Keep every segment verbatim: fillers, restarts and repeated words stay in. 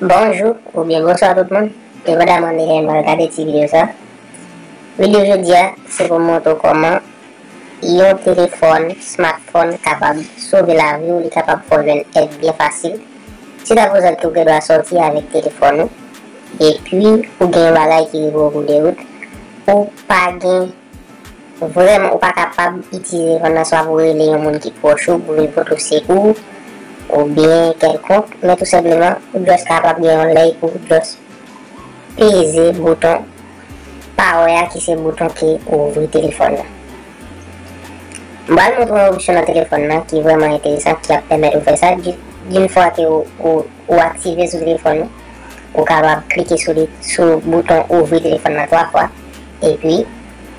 Bonjou oubyen bonswa tout moun, depandaman de lè n pral gade ti videyo sa. Videyo jodi a, se pou m montre w kòman yon telefòn, smartphone, kapab sove lavi w, li kapab fè w jwenn èd byen fasil. Si ta kozant ke w gen dwa sòti avèk telefòn ou, epi ou gen yon bagay ki rive w kou de wout, ou pa gen, vrèman, ou pa kapab itilize telefòn nan swa pou rele yon moun ki pwòch ou, pou vin pote w sekou, oubyen kèlkonk, men tou senpleman, ou just kapab gen yon lè pou w just peze bouton pawè a, ki se bouton ki ouvri telefòn nan. M pral montre w yon opsyon nan telefòn nan ki vrèman enteresan, ki ap pèmèt ou fè sa. Di- D'une fois ke ou, ou, ou aktive sou telefòn ou, ou kapab klike sou li, sou bouton ouvri telefòn nan twa fwa. Epi,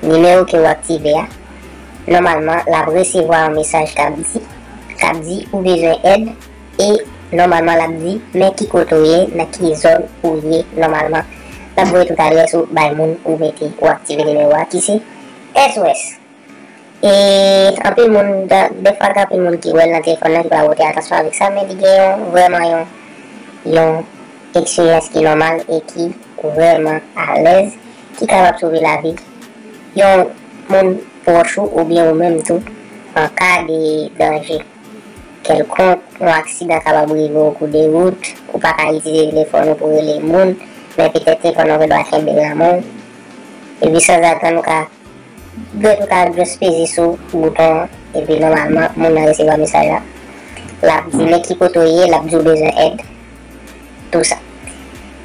nimewo ke ou aktive a, nòmalman, l ap resevwa yon mesaj k ap di, k ap di ou bezwen èd, e nòmalman, l ap di, men ki kote ou ye, nan ki zòn ou ye, nòmalman. L ap voye tout adrès ou bay moun ou mete, ou aktive nimewo a, ki se S O S. E anpil moun, da- dèfwa gen anpil moun ki wè l nan telefòn nan ki pa pote atansyon avèk sa, men li gen yon, vrèman yon, yon eksperyans ki nòmal e ki vrèman alèz, ki kapab sove lavi yon moun pwòch ou oubyen ou menm tou, an ka de danje kèlkonk, yon aksidan kapab rive w kou de wout, ou pa ka itilize telefòn ou pou rele moun, men petèt telefòn nan ou gen dwa kenbe l nan men w, epi sanzatann ou ka Dwèt ou ka just peze sou bouton an, epi nòmalman, moun nan resevwa mesaj la. L ap di men ki kote w ye, l ap di w bezwen èd. Tou sa.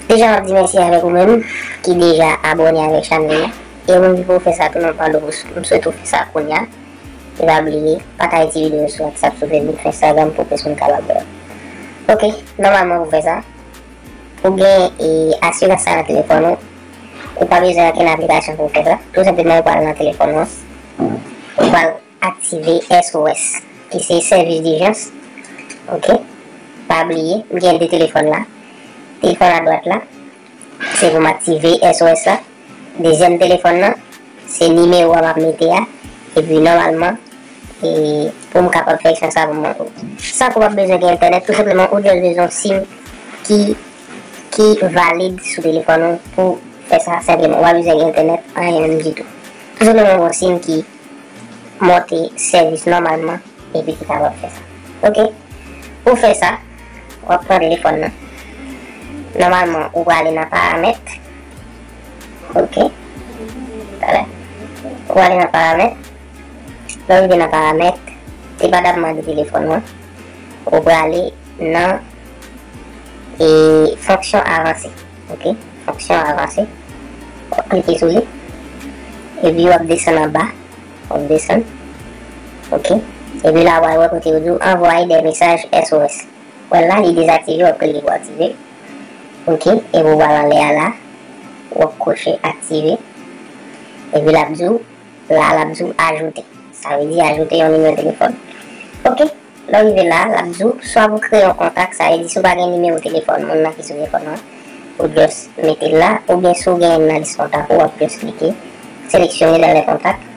Deja, m ap di mèsi avèk ou menm ki deja abòne avèk chanèl la. E ou menm ki poko fè sa tou, m ap mande w pou m swete w fè sa kounye a. E pa bliye, pataje ti videyo sou WhatsApp, sou Facebook, sou Instagram pou plis moun kapab wè. Ok, nòmalman pou fè sa, Pou gen e, asirans sa nan telefòn ou, ou pa bezwen ankenn aplikasyon pou w fè sa. Tou senpleman, ou pral nan telefòn ou an, ou pral aktive S O S, ki se sèvis dijans. Ok? Pa bliye, m gen de telefòn la. Telefòn adwat la, se pou m aktive S O S la. Dezyèm telefòn nan, se nimewo a m ap mete a. Epi nòmalman, e, pou m kapab fè eksperyans sa pou mwen. San ke w pa bezwen gen entènèt, tou senpleman, ou just bezwen yon sim ki, ki valid sou telefòn ou pou fè sa senpleman. Ou pa bezwen gen entènèt, anyen menm ditou. Tou senpleman, yon sim ki monte sèvis nòmalman, epi ki kapab fè sa. Ok? Pou fè sa, w ap pran telefòn nan. Nòmalman, ou prale nan paramèt. Ok. Talè. Ou prale nan paramèt. Lè w rive nan paramèt, depandaman de telefòn ou an, ou prale nan e, fonksyon avanse. Ok. Fonksyon avanse. W ap klike sou li. Epi w ap desann anba. W ap desann. Ok. Epi la, w a wè kote yo di w anvoye de mesaj S O S. Wè la, li dezaktive, w ap klike pou aktive. Ok. Epi w pral anlè a la. W ap koche aktive. Epi l ap di w, la, l ap di w ajoute. Sa vle di ajoute yon nimewo telefòn. Ok. Lè w rive la, l ap di w, swa pou kreye yon kontak, sa vle di si w pa gen nimewo telefòn moun nan ki sou telefòn nan, ou just mete l la, oubyen si w gen nan lis kontak ou, w ap just klike seleksyone dans les contacts.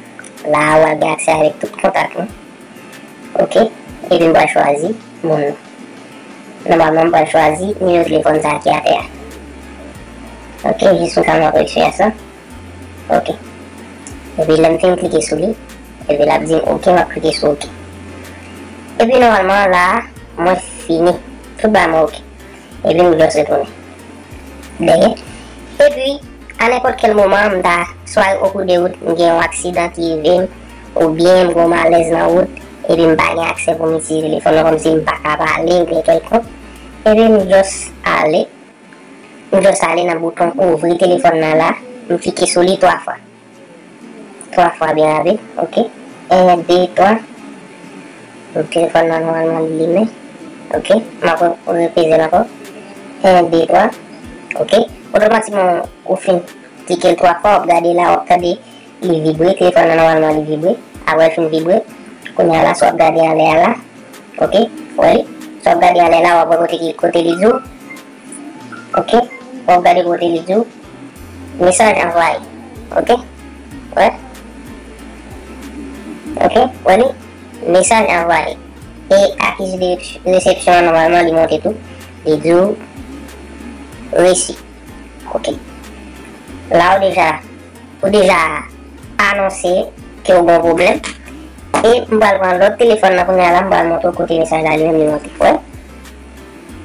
La a, w a gen aksè avèk tout kontak ou. Ok? Epi m pral chwazi moun nan. Nòmalman, m pral chwazi nimewo telefòn sa a ki atè a. Ok, jis yon ka m ap reksyon sa. Ok. Epi lè m fin klike sou li, epi l ap di m ok, m ap klike sou ok. Epi nòmalman la, mwen fini. Tout bagay mwen ok. Epi m just retounen dèyè. Epi, a nenpòt kèl moman, m ta, swa o kou de wout, m gen yon aksidan ki rive m, oubyen m gen yon malèz nan wout, epi m pa gen aksè pou m itilize telefòn nan, kòmsi m pa ka pale, oubyen kèlkonk. Epi m just ale, m just ale nan bouton ouvri telefòn nan la, m klike sou li twa fwa. Twa fwa byen rapid, ok. En, de, twa. Telefòn nan nòmalman li limen. Ok, m ap repeze l ankò. En, de, twa. Ok. Otomatikman, ou fin klike l twa fwa, w ap gade la, w ap tande li vibre. Telefòn nan nòmalman li vibre. Apre l fin vibre, kounye a la, sa w ap gade anlè a la. Ok, wè li. Sa w ap gade anlè la, w ap wè kote ki, kote li di w. Ok, w ap gade kote li di w. Mesaj anvwaye. Ok, wè. Ok, wè li. Mesaj anvwaye. E akize de resepsyon an nòmalman li monte tou. Li di w, resi. Ok. La ou deja, ou deja anonse ke ou gen yon pwoblèm. E m pral pran lòt telefòn nan kounye a la, m pral montre w kote mesaj la li menm li monte. Wè?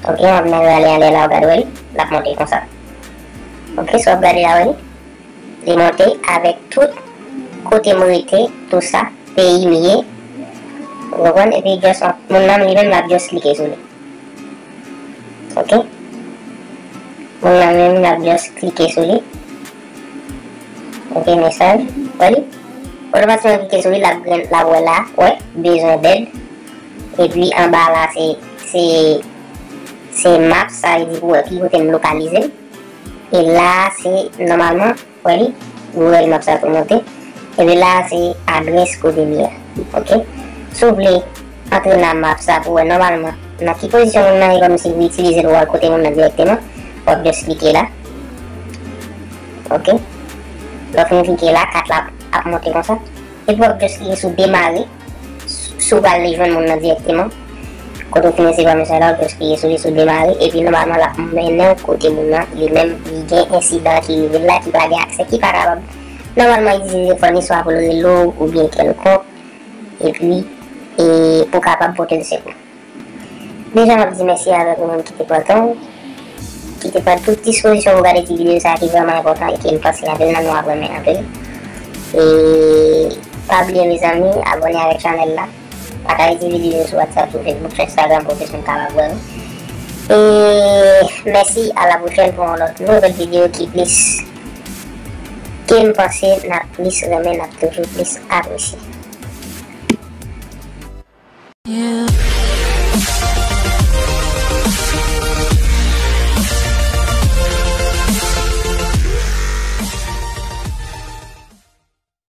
Ok, m ap men rale anlè la, w gade wè li, l ap monte konsa. Ok, si w ap gade la wè li, li monte avèk tout kote m rete, tou sa, peyi m ye. Ou konprann? Epi just moun nan li menm l ap just klike sou li. Ok? Moun nan menm l ap just klike sou li. Ok, mesaj. Wè li? Otomatikman klike sou li, l ap gen, l ap wè la, wè, bezwen dèd. Epi anba la se, se, se map, sa vle di pou wè ki kote m lokalize. E la se nòmalman, wè li, Google Maps la tou monte. Epi la se adrès kote m ye a. Ok? Si w vle antre nan map sa pou wè nòmalman nan ki pozisyon moun nan ye, kòmsi pou itilize l pou w al kote moun nan dirèkteman, w ap just klike la. Ok? Lè w fin klike la, kat la ap monte konsa. Epi w ap just klike sou demare. Si w pral jwenn moun nan dirèkteman, kote w fin resevwa mesaj la, w just klike sou li, sou demare, epi nòmalman l ap mennen w kote moun nan li menm li gen ensidan ki rive l la, ki pa gen aksè, ki pa kapab nòmalman itilize telefòn li swa pou l rele w oubyen kèlkonk, epi e pou kapab pote l sekou. Deja m ap di mèsi avèk ou menm ki te pran tan w, ki te pran tout dispozisyon pou gade ti videyo sa a ki vrèman enpòtan e ke m panse anpil nan nou ap renmen anpil. E pa bliye mezanmi, abòne avèk chanèl la, pataje ti videyo sou WhatsApp, sou Facebook, sou Instagram pou plis moun kapab wè l. E mèsi, a la pwochèn pou yon lòt nouvèl videyo ki plis, ke m panse n ap plis renmen, n ap toujou plis apresye.